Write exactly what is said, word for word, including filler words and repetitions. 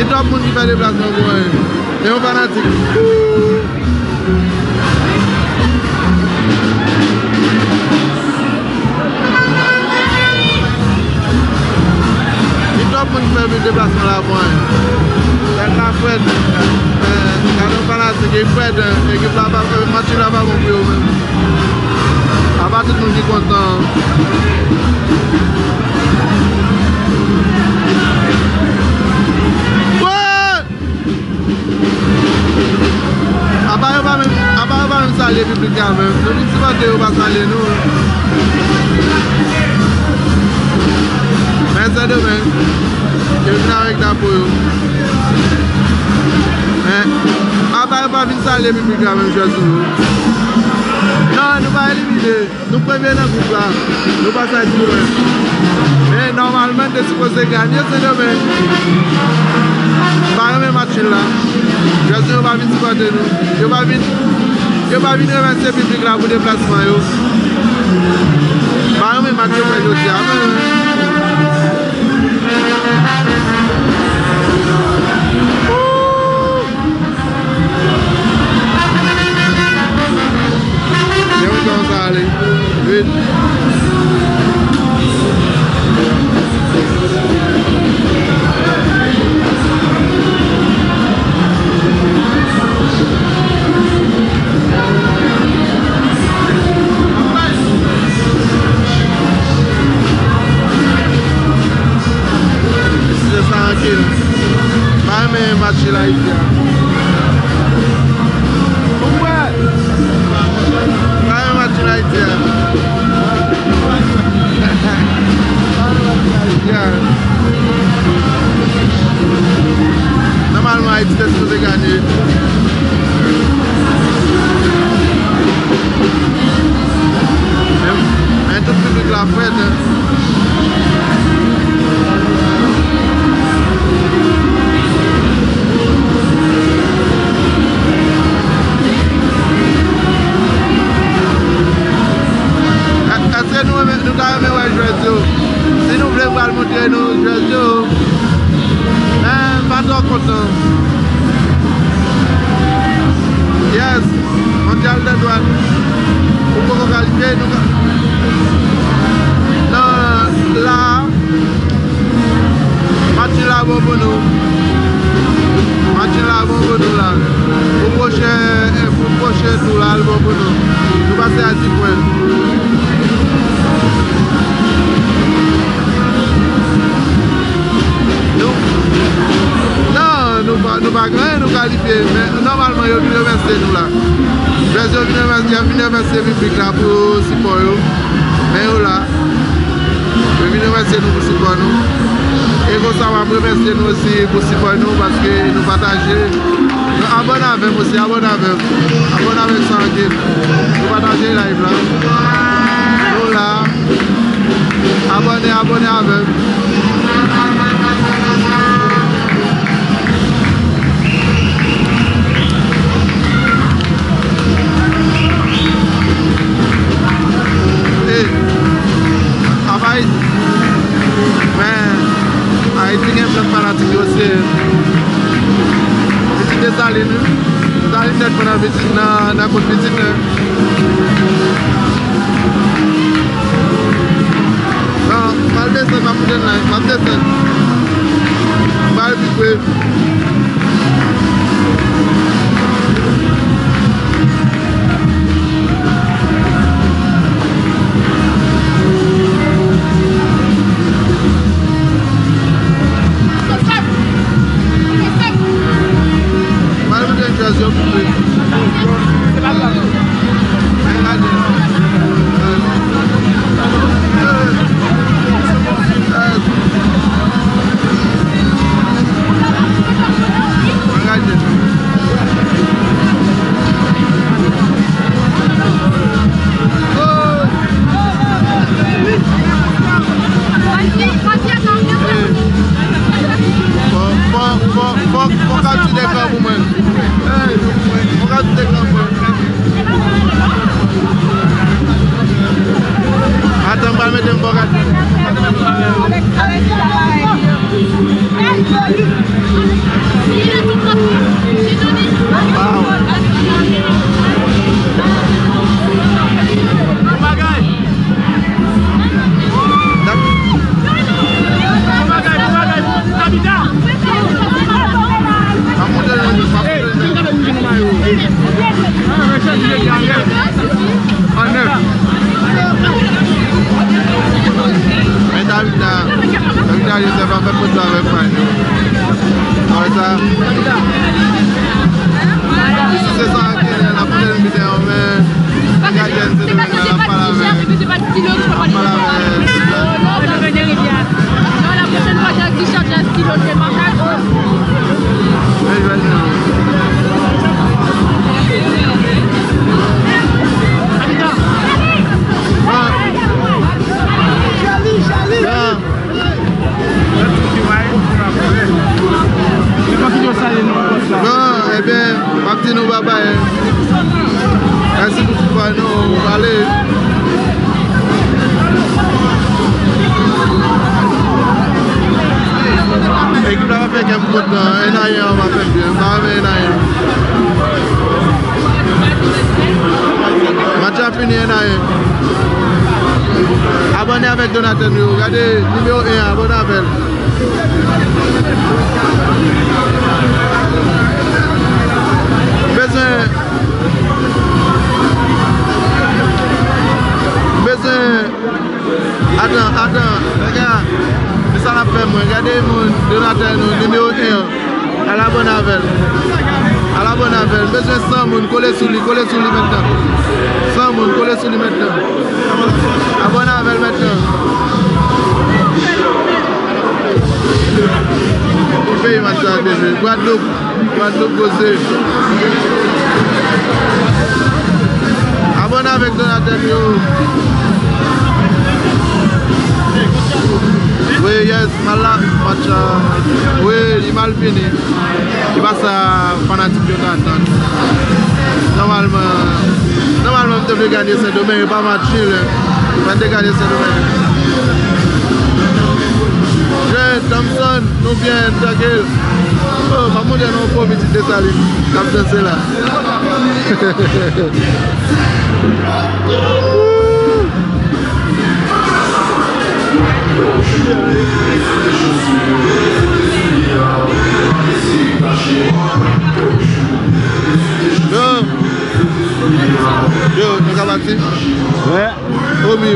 Gen twòp moun ki fè deplasman pou anyen. Men yon fanatik. Gen twòp moun ki fè deplasman la pou anyen. Tèt la frèt. Eh, gade yon fanatik, e frèt, eh, ekip la pa, eh, match la pa bon pou yo menm. Apa tout moun ki kontan. Wè! Apa yo pa menm, apa yo pa menm salye piblik la menm. Nou vin sipòte yo pa salye nou. Men Sendomeng, yo vin avèk drapo yo. Men, apa yo pa vin salye piblik la menm, jwè sou yo. Non, nou pa elimine. Nou premye nan gwoup la. Nou pa sa di lwen. Men nòmalman, n te sipoze ganye Sendomeng. M pa renmen match nil la. Jwè yo pa vin sipòte nou. Yo pa vin, yo pa vin remèsye piblik la pou deplasman yo. M pa renmen match yo fè jodi a, men. Woo! Gen yon jan sa ale. Vit. Se sa anke. Pa renmen match la isit a. Ou kwè? Pa renmen match la isit a. Ya. Nòmalman, Ayiti te sipoze ganye. Men, men tout piblik la frèt, hein. Èske nou renmen, nou ta renmen wè jwèz yo? Si nou vle, m pral montre nou jwèz yo. Men, m pa twò kontan. Yes, Mondyal de dwàn. Ou poko kalifye, nou ka, nan la. Match la bon pou nou. Match la bon pou nou la. Pou pwochen, pou pwochen tou la, l bon pou nou. Nou pase a dis pwen. Nou, non, nou pa, nou pa gen anyen, nou kalifye. Men nòmalman, yo vin remèsye nou la. Jwèz yo vin remèsye, y ap vin remèsye piblik la pou sipò yo. Men yo la. Mwen vin remèsye nou pou sipò nou. E konsa, m ap remèsye nou osi pou sipò nou, paske nou pataje. Nou abòne avè m osi, abòne avè m. Abòne avèk San Game. Nou pataje live la. Nou la. Abòne, abòne avè m. Ey, ap Ayiti. Men, Ayiti gen plen fanatik yo, se pitit Desalin, wi. Desalin nèt mwen nan pitit, nan, nan kot pitit, nan. Non, m al desann, m ap fout ann la, m ap desann. M al pi pre. M al mete jwèz yo pi pre. Ann gade. An nèf. Men Davina, Davina Joseph ap fè pòt la avèk fann yo. Wè sa? Isi se sa k genyen la, poutèt nou biten yo, men gadyen se nou menm nan ap pale avè, ap pale avè. Non, la prochaine fois, j'ai dit, j'ai un stylo, je vais pas faire. Bon, ebyen, m ap di nou babay. Mèsi pou sipò nou, ale. Ekip la pa fè kè m kontan, en a en an pa fè m byen, m pa renmen en a en. Match la fini, en a en. Abòne avèk Donatèl nou yo, gade nimewo en an, abòne avè l. Bezwen, bezwen, atan, atan, nèg la, se sa l ap fè mwen. Gade moun, Donatèl nou, nimewo en an. Al abòne avè l. Al abòne avè l. Bezwen san moun, kole sou li, kole sou li mentnan. San moun, kole sou li mentnan. Abòne avè l mentnan. Ki peyi match sa te jwe? Gwadloup. Gwadloup koze. Abòne avèk Donatèl yo. Wi, yes, mal la, match la. Wi, li mal fini. Se pa sa fanatik yo t atann. Nòmalman, nòmalman, m te vle gade Sendomeng, e pa match nil, hein. Mwen te gade Sendomeng. Jè, Thompson, nou byen, trankil. Oh, m ap montre nou yon gwo pitit Desalin k ap danse la. Yo. Yo, nou ka pati? Wè. Omi.